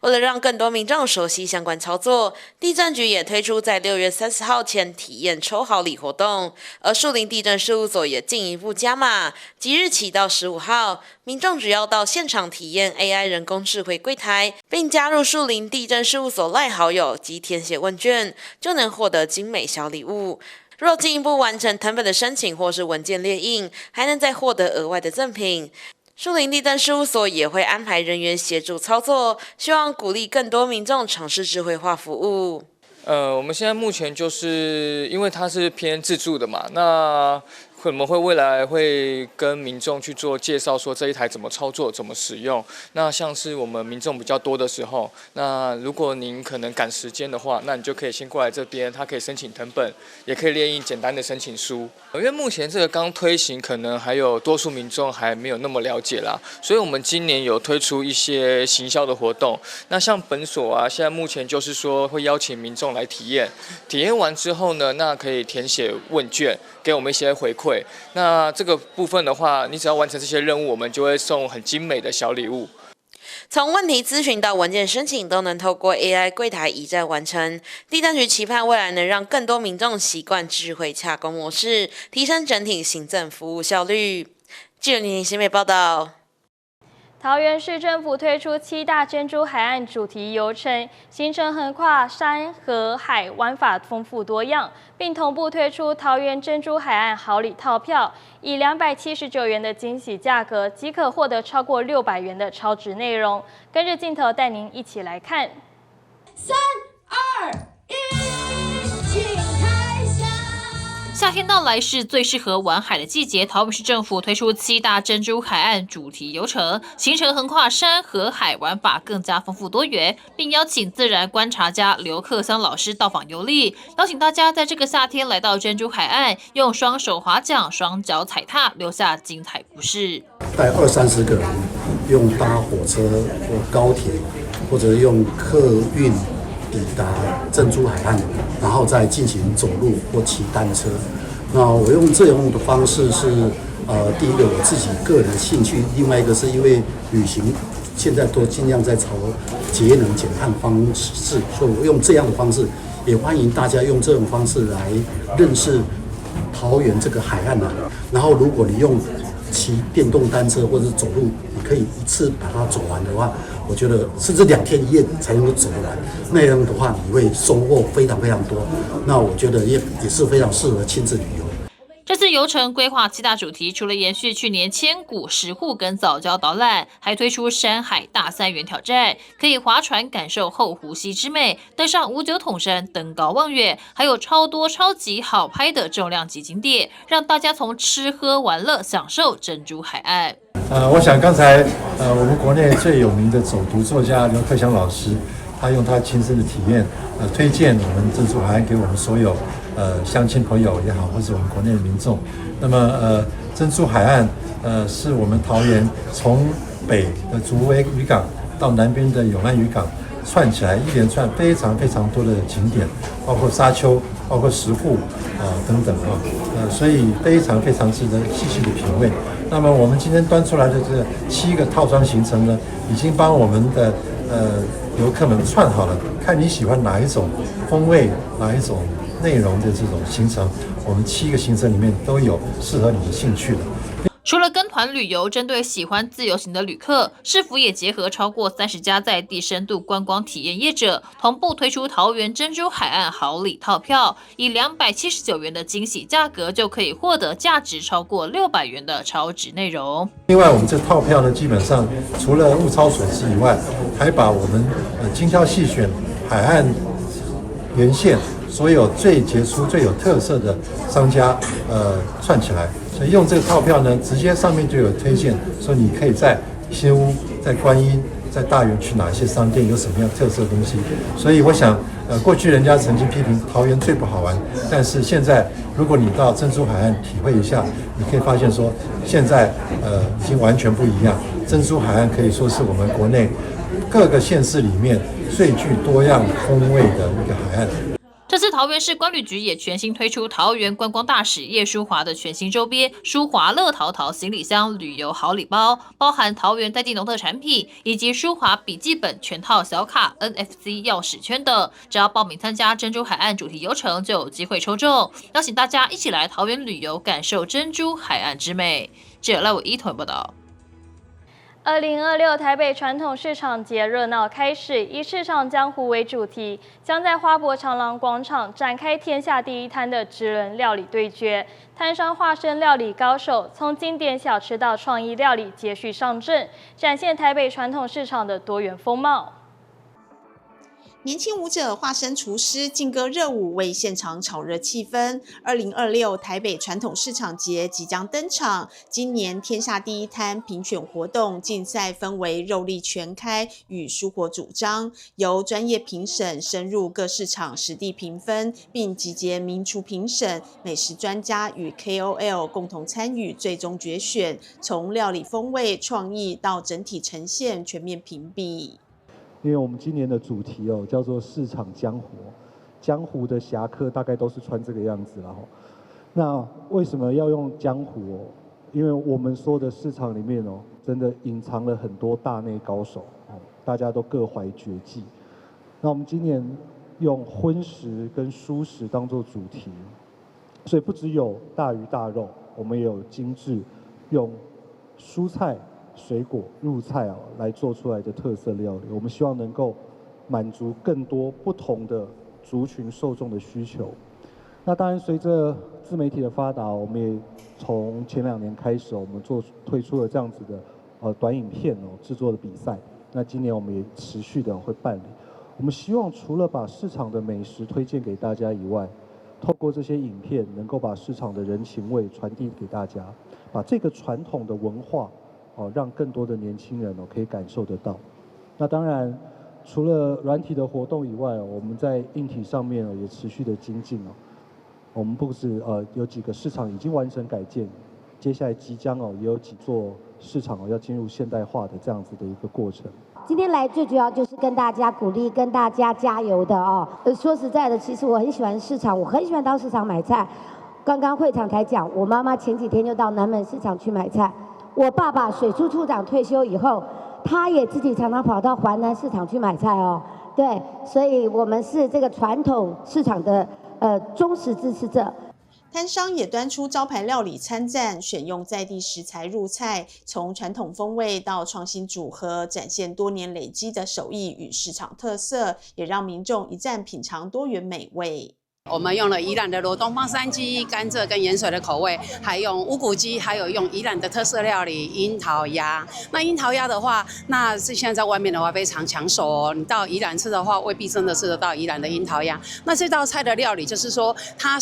为了让更多民众熟悉相关操作，地政局也推出在6月30号前体验抽好礼活动，而树林地政事务所也进一步加码，即日起到15号，民众只要到现场体验 AI 人工智慧柜台，并加入树林地政事务所 LINE 好友及填写问卷，就能获得精美小礼物。若进一步完成誊本的申请或是文件列印，还能再获得额外的赠品。树林地政事务所也会安排人员协助操作，希望鼓励更多民众尝试智慧化服务。我们现在目前就是因为它是偏自助的嘛，那我们会未来会跟民众去做介绍，说这一台怎么操作、怎么使用。那像是我们民众比较多的时候，那如果您可能赶时间的话，那你就可以先过来这边，他可以申请誊本，也可以列印简单的申请书。因为目前这个刚推行，可能还有多数民众还没有那么了解啦，所以我们今年有推出一些行销的活动。那像本所啊，现在目前就是说会邀请民众来体验，体验完之后呢，那可以填写问卷，给我们一些回馈。那这个部分的话，你只要完成这些任务，我们就会送很精美的小礼物。从问题咨询到文件申请，都能透过 AI 柜台一站完成。地政局期盼未来能让更多民众习惯智慧洽公模式，提升整体行政服务效率。记者林新美报道。桃园市政府推出七大珍珠海岸主题游程，行程横跨山河海，玩法丰富多样，并同步推出桃园珍珠海岸好礼套票，以279元的惊喜价格，即可获得超过600元的超值内容。跟着镜头带您一起来看。三二一，请开箱。夏天到来是最适合玩海的季节。桃园市政府推出七大珍珠海岸主题游程，行程横跨山河海，玩法更加丰富多元，并邀请自然观察家刘克襄老师到访游历，邀请大家在这个夏天来到珍珠海岸，用双手划桨、双脚踩踏，留下精彩故事。带二三十个人，用搭火车或高铁，或者用客运抵达珍珠海岸，然后再进行走路或骑单车。那我用这样的方式是，第一个我自己个人兴趣，另外一个是因为旅行现在都尽量在朝节能减碳方式，所以我用这样的方式，也欢迎大家用这种方式来认识桃园这个海岸啊。然后如果你用骑电动单车或者是走路，你可以一次把它走完的话，我觉得甚至2天1夜才能够走完。那样的话，你会收获非常非常多。那我觉得也是非常适合亲子旅游。这次游程规划七大主题，除了延续去年千古石沪跟藻礁导览，还推出山海大三元挑战，可以划船感受后湖溪之美，登上五九桶山登高望远，还有超多超级好拍的重量级景点，让大家从吃喝玩乐享受珍珠海岸。我想刚才我们国内最有名的走读作家刘克襄老师，他用他亲身的体验，推荐我们珍珠海岸给我们所有乡亲朋友也好，或者我们国内的民众。那么珍珠海岸是我们桃园从北的竹围渔港到南边的永安渔港串起来一连串非常非常多的景点，包括沙丘，包括石沪啊等等啊，所以非常非常值得细细的品味。那么我们今天端出来的这七个套装行程呢，已经帮我们的游客们串好了，看你喜欢哪一种风味，哪一种内容的这种行程，我们七个行程里面都有适合你的兴趣的。除了跟团旅游，针对喜欢自由行的旅客，市府也结合超过30家在地深度观光体验业者，同步推出桃园珍珠海岸好礼套票，以279元的惊喜价格，就可以获得价值超过600元的超值内容。另外，我们这套票呢，基本上除了物超所值以外，还把我们精挑细选海岸沿线所有最杰出、最有特色的商家，串起来。所以用这个套票呢，直接上面就有推荐，说你可以在新屋、在观音、在大园去哪些商店，有什么样特色的东西。所以我想，过去人家曾经批评桃园最不好玩，但是现在如果你到珍珠海岸体会一下，你可以发现说，现在已经完全不一样。珍珠海岸可以说是我们国内各个县市里面最具多样风味的一个海岸。这次桃园市观旅局也全新推出桃园观光大使叶舒华的全新周边——舒华乐淘淘行李箱旅游好礼包，包含桃园在地农特产品以及舒华笔记本全套小卡、NFC 钥匙圈等。只要报名参加珍珠海岸主题游程，就有机会抽中。邀请大家一起来桃园旅游，感受珍珠海岸之美。记者赖伟一团报道。2026台北传统市场节热闹开始，以市场江湖为主题，将在花博长廊广场展开天下第一摊的职人料理对决。摊商化身料理高手，从经典小吃到创意料理接续上阵，展现台北传统市场的多元风貌。年轻舞者化身厨师，劲歌热舞，为现场炒热气氛。2026台北传统市场节即将登场，今年天下第一摊评选活动竞赛分为肉力全开与蔬果主张，由专业评审深入各市场实地评分，并集结名厨评审、美食专家与 KOL 共同参与最终决选，从料理风味、创意到整体呈现全面评比。因为我们今年的主题哦，叫做市场江湖，江湖的侠客大概都是穿这个样子了。那为什么要用江湖哦？因为我们说的市场里面哦，真的隐藏了很多大内高手哦，大家都各怀绝技。那我们今年用荤食跟蔬食当做主题，所以不只有大鱼大肉，我们也有精致用蔬菜、水果入菜哦，来做出来的特色料理，我们希望能够满足更多不同的族群受众的需求。那当然，随着自媒体的发达，我们也从前2年开始，我们做推出了这样子的短影片哦制作的比赛。那今年我们也持续的会办理。我们希望除了把市场的美食推荐给大家以外，透过这些影片，能够把市场的人情味传递给大家，把这个传统的文化哦，让更多的年轻人哦可以感受得到。那当然，除了软体的活动以外，我们在硬体上面哦也持续的精进哦。我们不止有几个市场已经完成改建，接下来即将哦也有几座市场哦要进入现代化的这样子的一个过程。今天来最主要就是跟大家鼓励、跟大家加油的哦。说实在的，其实我很喜欢市场，我很喜欢到市场买菜。刚刚会长才讲，我妈妈前几天就到南门市场去买菜。我爸爸水处处长退休以后，他也自己常常跑到环南市场去买菜哦。对，所以我们是这个传统市场的忠实支持者。摊商也端出招牌料理参战，选用在地食材入菜，从传统风味到创新组合，展现多年累积的手艺与市场特色，也让民众一站品尝多元美味。我们用了宜兰的罗东方山鸡、甘蔗跟盐水的口味，还用乌骨鸡，还有用宜兰的特色料理樱桃鸭。那樱桃鸭的话，那是现在在外面的话非常抢手哦。你到宜兰吃的话，未必真的吃得到宜兰的樱桃鸭。那这道菜的料理就是说，它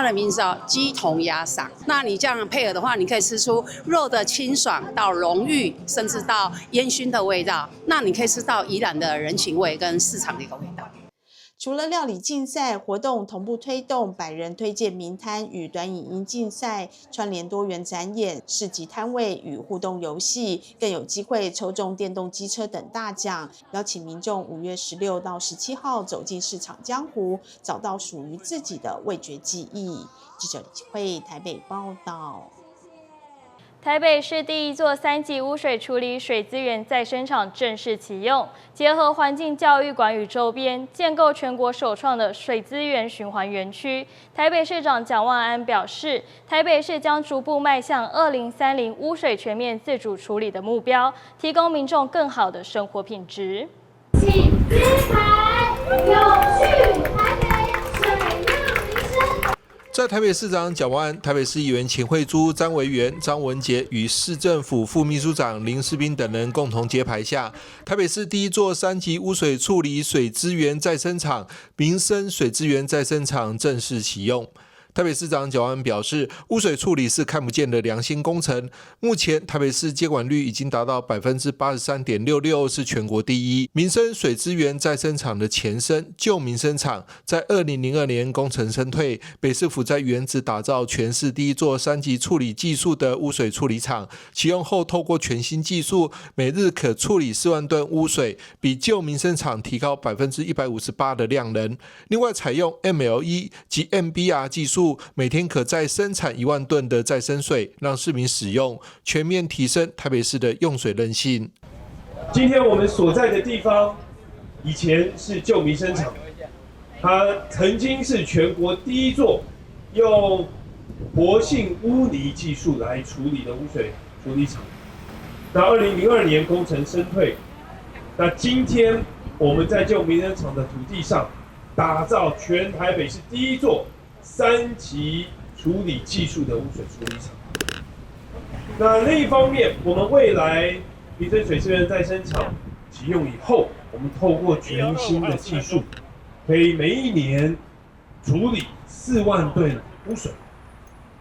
的名字叫鸡同鸭赏。那你这样配合的话，你可以吃出肉的清爽到浓郁，甚至到烟熏的味道。那你可以吃到宜兰的人情味跟市场的一个味道。除了料理竞赛活动，同步推动百人推荐名摊与短影音竞赛，串联多元展演、市集摊位与互动游戏，更有机会抽中电动机车等大奖。邀请民众5月16到17号走进市场江湖，找到属于自己的味觉记忆。记者李启慧台北报道。台北市第一座3级污水处理水资源再生厂正式启用，结合环境教育馆与周边，建构全国首创的水资源循环园区。台北市长蒋万安表示，台北市将逐步迈向2030污水全面自主处理的目标，提供民众更好的生活品质。请揭牌，永续台北水让民生。在台北市长蒋万安、台北市议员秦慧珠、张维源、张文杰与市政府副秘书长林世斌等人共同揭牌下，台北市第一座3级污水处理水资源再生厂——民生水资源再生厂正式启用。台北市长蒋万安表示，污水处理是看不见的良心工程。目前台北市接管率已经达到83.66%，是全国第一。民生水资源再生厂的前身旧民生厂，在2002年功成身退。北市府在原址打造全市第一座3级处理技术的污水处理厂，启用后透过全新技术，每日可处理4万吨污水，比旧民生厂提高158%的量能。另外，采用 MLE 及 MBR 技术，每天可再生产1万吨的再生水，让市民使用，全面提升台北市的用水韧性。今天我们所在的地方，以前是旧民生厂，它曾经是全国第一座用活性污泥技术来处理的污水处理厂。那2002年功成身退，那今天我们在旧民生厂的土地上，打造全台北市第一座3级处理技术的污水处理厂。那另一方面，我们未来民生水资源再生厂启用以后，我我们透过全新的技术，可以每一年处理4万吨污水。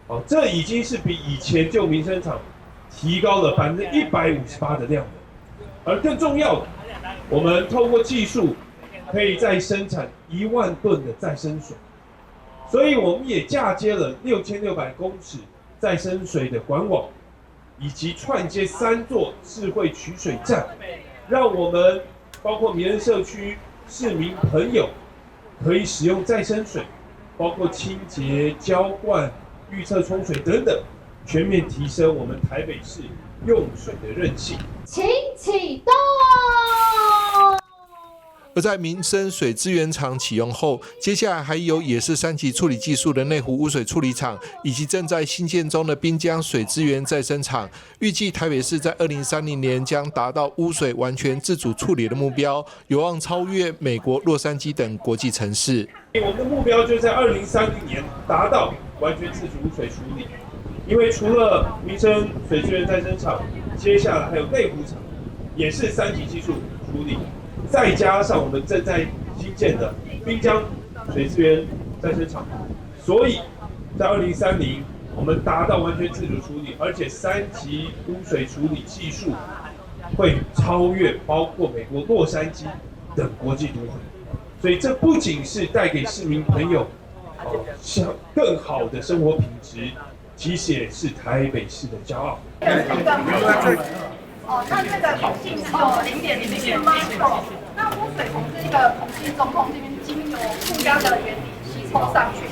哦，这已经是比以前旧民生厂提高了158%的量能。而更重要的，我们透过技术，可以再生产1万吨的再生水，所以我们也架接了6600公尺再生水的管网，以及串接3座智慧取水站，让我们包括民生社区市民朋友可以使用再生水，包括清洁、浇灌、预测冲水等等，全面提升我们台北市用水的韧性。请启动。而在民生水资源厂启用后，接下来还有也是三级处理技术的内湖污水处理厂，以及正在兴建中的滨江水资源再生厂。预计台北市在2030年将达到污水完全自主处理的目标，有望超越美国洛杉矶等国际城市。我们的目标就在2030年达到完全自主污水处理，因为除了民生水资源再生厂，接下来还有内湖厂，也是三级技术处理。再加上我们正在兴建的滨江水资源再生厂，所以在2030，我们达到完全自主处理，而且三级污水处理技术会超越包括美国洛杉矶等国际都会，所以这不仅是带给市民朋友像更好的生活品质，其实也是台北市的骄傲。哦，那这个孔径只有0.04 micro，那污水从这个孔隙中空这边经由负压的原理吸抽上去。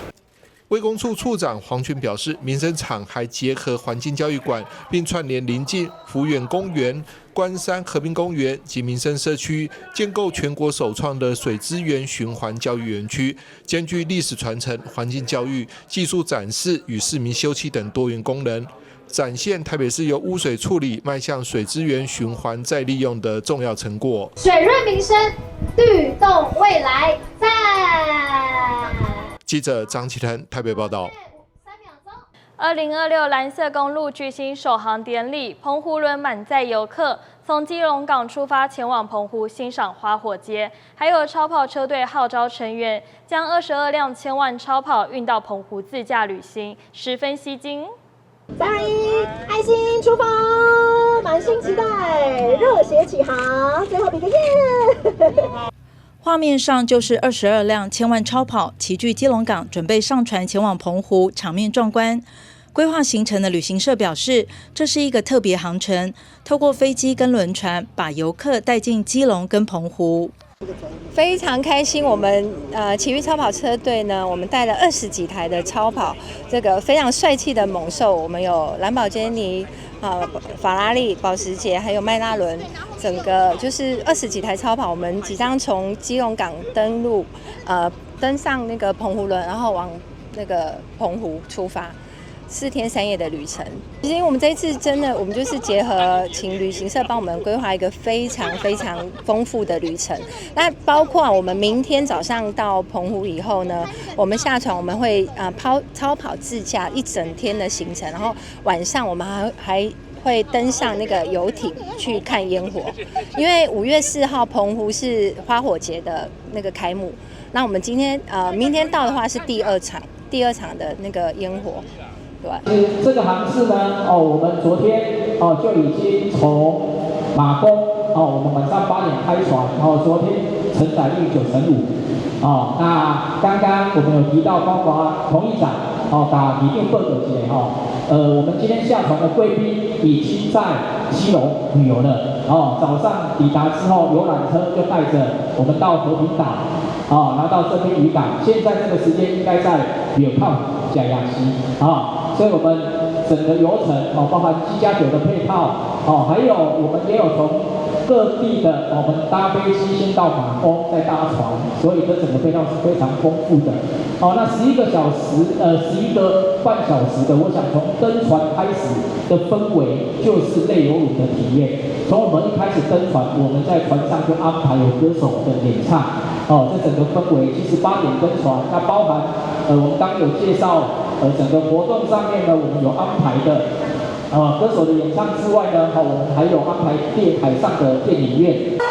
卫工处处长黄群表示，民生厂还结合环境教育馆，并串联邻近福远公园、关山和平公园及民生社区，建构全国首创的水资源循环教育园区，兼具历史传承、环境教育、技术展示与市民休憩等多元功能，展现台北市由污水处理迈向水资源循环再利用的重要成果。水润民生，绿动未来，赞！记者张启腾台北报道。2026蓝色公路举行首航典礼，澎湖轮满载游客从基隆港出发，前往澎湖欣赏花火节。还有超跑车队号召成员将22辆千万超跑运到澎湖自驾旅行，十分吸睛。 3、2、1，爱心出发，满心期待，热血起航，最后比个耶！画面上就是22辆千万超跑齐聚基隆港，准备上船前往澎湖，场面壮观。规划行程的旅行社表示，这是一个特别航程，透过飞机跟轮船把游客带进基隆跟澎湖。非常开心，我们奇遇超跑车队呢，我们带了20几台的超跑，这个非常帅气的猛兽，我们有兰博基尼、法拉利、保时捷，还有迈拉伦，整个就是20几台超跑，我们即将从基隆港登陆，登上那个澎湖轮，然后往那个澎湖出发。4天3夜的旅程，其实我们这一次真的，我们就是结合请旅行社帮我们规划一个非常非常丰富的旅程。那包括我们明天早上到澎湖以后呢，我们下船我们会抛超跑自驾一整天的行程，然后晚上我们还会登上那个游艇去看烟火，因为5月4号澎湖是花火节的那个开幕。那我们今天明天到的话是第二场的那个烟火。这个航次呢，哦，我们昨天哦就已经从马公哦，我们晚上8点开船，哦，昨天承载率95%，哦，那刚刚我们有提到，包括彭议长哦，打一定报告一下哈，我们今天下船的贵宾已经在基隆旅游了，哦，早上抵达之后，游览车就带着我们到和平岛，哦，然后到这边渔港，现在这个时间应该在庙口吃夜市，啊。所以我们整个游程哦，包含7+9的配套哦，还有我们也有从各地的我们搭飞机先到马公，再搭船，所以这整个配套是非常丰富的。哦，那11个小时，11个半小时的，我想从登船开始的氛围就是类游轮的体验。从我们一开始登船，我们在船上就安排有歌手的演唱，哦，这整个氛围其实8点登船，那包含我们刚有介绍。整个活动上面呢，我们有安排的，歌手的演唱之外呢，好，我们还有安排电海上的电影院。 2、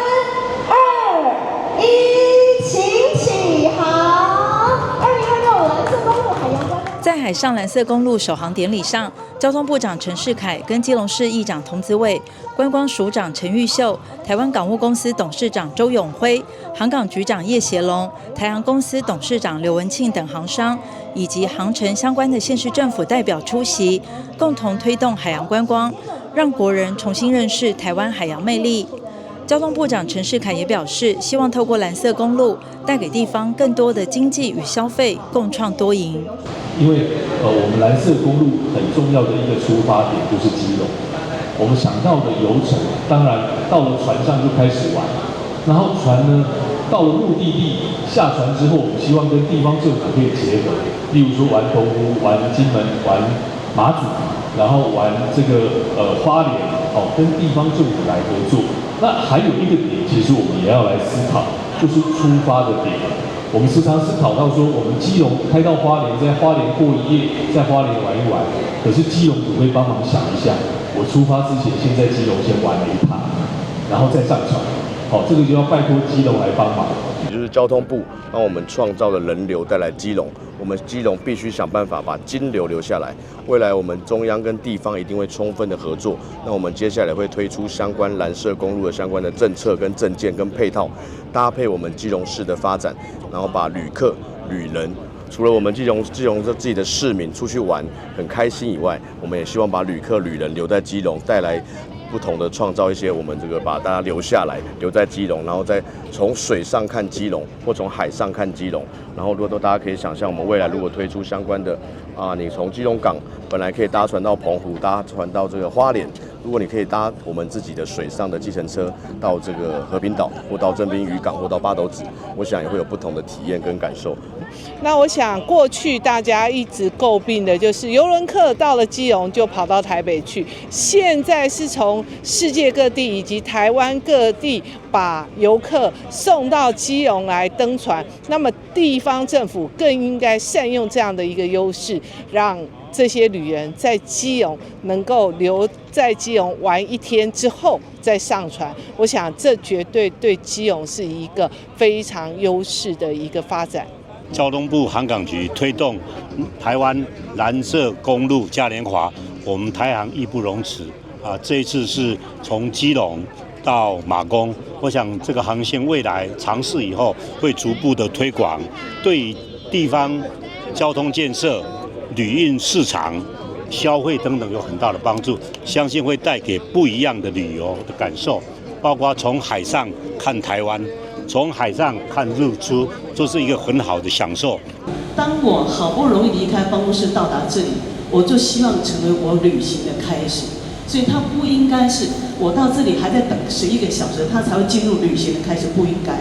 在海上蓝色公路首航典礼上，交通部长陈世凯跟基隆市议长童子伟、观光署长陈玉秀、台湾港务公司董事长周永辉、航港局长叶协龙、台航公司董事长刘文庆等航商，以及航程相关的县市政府代表出席，共同推动海洋观光，让国人重新认识台湾海洋魅力。交通部长陈世凯也表示，希望透过蓝色公路带给地方更多的经济与消费，共创多赢。因为我们蓝色公路很重要的一个出发点就是基隆，我们想到的游程，当然到了船上就开始玩，然后船呢到了目的地下船之后，我们希望跟地方政府可以结合，例如说玩澎湖、玩金门、玩马祖，然后玩这个花莲，哦，跟地方政府来合作。那还有一个点，其实我们也要来思考，就是出发的点。我们时常思考到说，我们基隆开到花莲，在花莲过一夜，在花莲玩一玩。可是基隆总会帮忙想一下，我出发之前先在基隆先玩了一趟，然后再上船。好，这个就要拜托基隆来帮忙。也就是交通部帮我们创造的人流带来基隆，我们基隆必须想办法把金流留下来。未来我们中央跟地方一定会充分的合作。那我们接下来会推出相关蓝色公路的相关的政策跟政见跟配套，搭配我们基隆市的发展，然后把旅客、旅人，除了我们基隆这自己的市民出去玩很开心以外，我们也希望把旅客、旅人留在基隆，带来不同的创造一些我们这个把大家留下来，留在基隆，然后再从水上看基隆，或从海上看基隆。然后如果都大家可以想象，我们未来如果推出相关的啊，你从基隆港本来可以搭船到澎湖，搭船到这个花莲，如果你可以搭我们自己的水上的计程车到这个和平岛，或到正滨渔港，或到八斗子，我想也会有不同的体验跟感受。那我想过去大家一直诟病的就是邮轮客到了基隆就跑到台北去，现在是从世界各地以及台湾各地把游客送到基隆来登船，那么地方政府更应该善用这样的一个优势，让这些旅人在基隆能够留在基隆玩一天之后再上船。我想这绝对对基隆是一个非常优势的一个发展。交通部航港局推动台湾蓝色公路嘉年华，我们台航义不容辞啊！这一次是从基隆到马公，我想这个航线未来尝试以后会逐步的推广，对地方交通建设、旅运市场、消费等等有很大的帮助，相信会带给不一样的旅游的感受，包括从海上看台湾，从海上看日出，这是一个很好的享受。当我好不容易离开办公室到达这里，我就希望成为我旅行的开始。所以它不应该是我到这里还在等11个小时，它才会进入旅行的开始，不应该。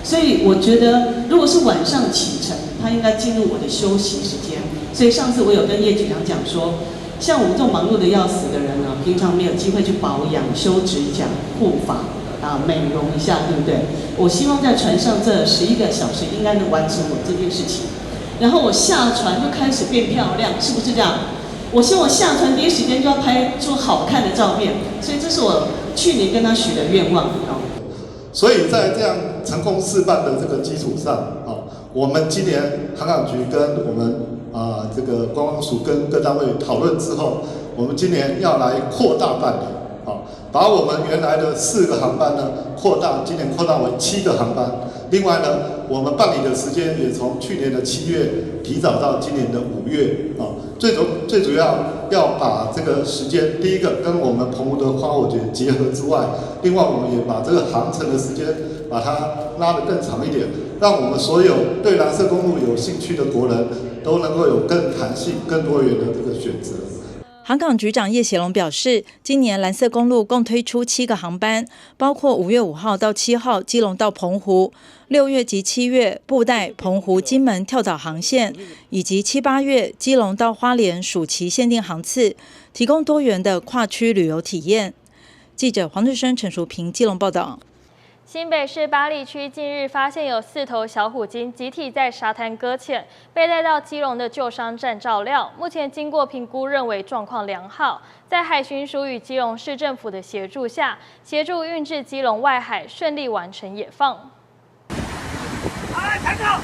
所以我觉得，如果是晚上启程，它应该进入我的休息时间。所以上次我有跟叶局长讲说，像我们这种忙碌的要死的人呢，平常没有机会去保养、修指甲、护发啊、美容一下，对不对？我希望在船上这11个小时应该能完成我这件事情，然后我下船就开始变漂亮，是不是这样？我希望我下船第一时间就要拍出好看的照片，所以这是我去年跟他许的愿望。所以在这样成功示范的这个基础上，啊，我们今年航港局跟我们这个观光署跟各单位讨论之后，我们今年要来扩大办理，啊，把我们原来的4个航班呢扩大，今年扩大为7个航班。另外呢，我们办理的时间也从去年的7月提早到今年的5月，啊，最主要要把这个时间，第一个跟我们澎湖的花火节结合之外，另外我们也把这个航程的时间把它拉得更长一点，让我们所有对蓝色公路有兴趣的国人都能够有更弹性、更多元的这个选择。航港局长叶协龙表示，今年蓝色公路共推出7个航班，包括5月5号到7号基隆到澎湖，6月及7月布袋、澎湖、金门跳岛航线，以及7、8月基隆到花莲暑期限定航次，提供多元的跨区旅游体验。记者黄志生、陈淑平基隆报道。新北市八里区近日发现有4头小虎鲸集体在沙滩搁浅，被带到基隆的救伤站照料。目前经过评估，认为状况良好，在海巡署与基隆市政府的协助下，协助运至基隆外海，顺利完成野放。来，抬头！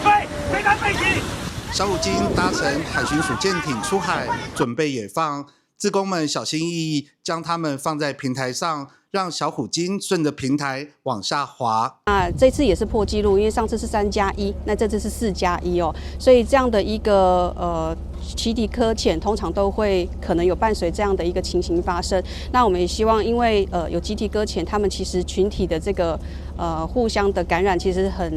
对，推他背起。小虎鲸搭乘海巡署舰艇出海，准备野放。志工们小心翼翼将它们放在平台上，让小虎鲸顺着平台往下滑。那这次也是破纪录，因为上次是3加1，那这次是4加1哦，所以这样的一个集体搁浅，通常都会可能有伴随这样的一个情形发生。那我们也希望，因为有集体搁浅，他们其实群体的这个互相的感染其实很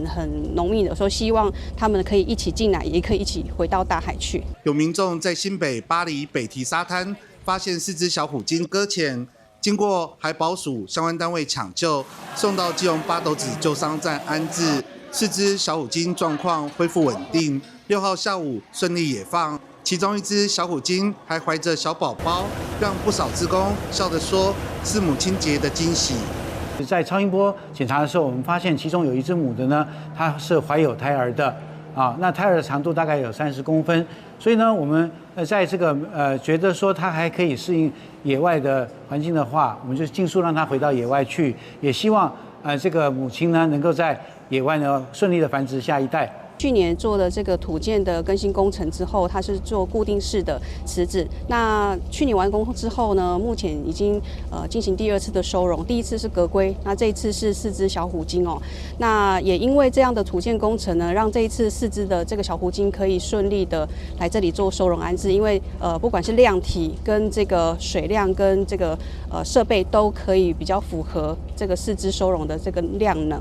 浓密的，所以希望他们可以一起进来，也可以一起回到大海去。有民众在新北八里北堤沙滩发现4只小虎鲸搁浅，经过海保署相关单位抢救，送到基隆八斗子救伤站安置。4只小虎鲸状况恢复稳定，6号下午顺利野放。其中一只小虎鲸还怀着小宝宝，让不少志工笑着说是母亲节的惊喜。在超音波检查的时候，我们发现其中有一只母的呢，它是怀有胎儿的啊，那胎儿的长度大概有30公分，所以呢，我们在这个觉得说它还可以适应野外的环境的话，我们就尽速让它回到野外去，也希望这个母亲呢能够在野外呢顺利的繁殖下一代。去年做了这个土建的更新工程之后，它是做固定式的池子。那去年完工之后呢，目前已经进行第2次的收容，第一次是革龟，那这一次是4只小虎鲸哦。那也因为这样的土建工程呢，让这一次4只的这个小虎鲸可以顺利的来这里做收容安置，因为不管是量体跟这个水量跟这个设备都可以比较符合这个4只收容的这个量能。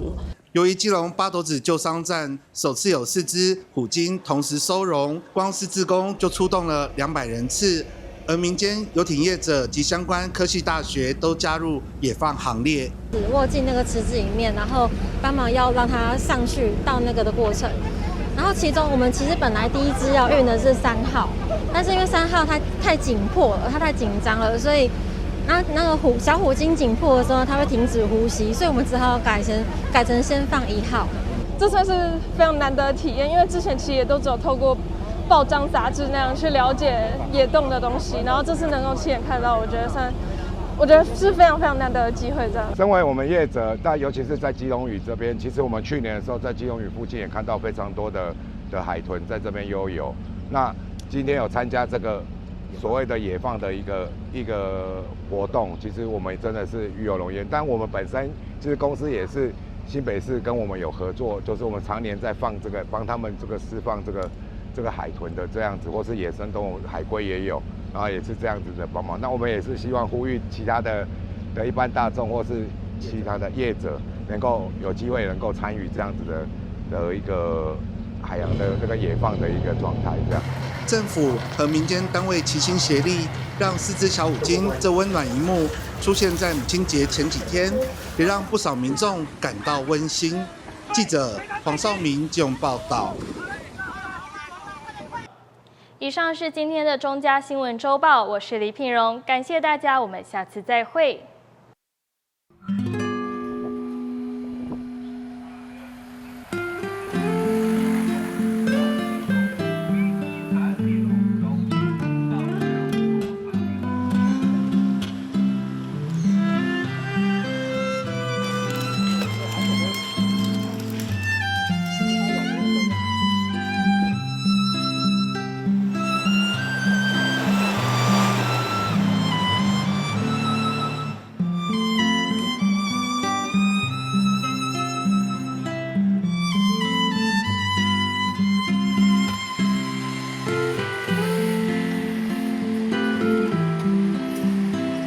由于基隆八斗子救伤站首次有4只虎鲸同时收容，光是志工就出动了200人次，而民间游艇业者及相关科技大学都加入野放行列。握进那个池子里面，然后帮忙要让它上去到那个的过程。然后其中我们其实本来第一只要运的是3号，但是因为3号它太紧迫了，它太紧张了，所以那个小虎鲸紧迫的时候，它会停止呼吸，所以我们只好改成先放1号。这算是非常难得的体验，因为之前其实也都只有透过报章杂志那样去了解野洞的东西，然后这次能够亲眼看到，我觉得是非常非常难得的机会。这样，身为我们业者，但尤其是在基隆屿这边，其实我们去年的时候在基隆屿附近也看到非常多的海豚在这边悠游。那今天有参加这个所谓的野放的一个活动，其实我们真的是与有荣焉。但我们本身其实公司也是新北市跟我们有合作，就是我们常年在放这个，帮他们这个释放这个海豚的这样子，或是野生动物海龟也有，然后也是这样子的帮忙。那我们也是希望呼吁其他的一般大众或是其他的业者，能够有机会能够参与这样子的一个海洋的这个野放的一个状态，这样。政府和民间单位齐心协力，让4只小虎鲸这温暖一幕出现在母亲节前几天，也让不少民众感到温馨。记者黄少明基隆报道。以上是今天的中嘉新闻周报，我是李品荣，感谢大家，我们下次再会。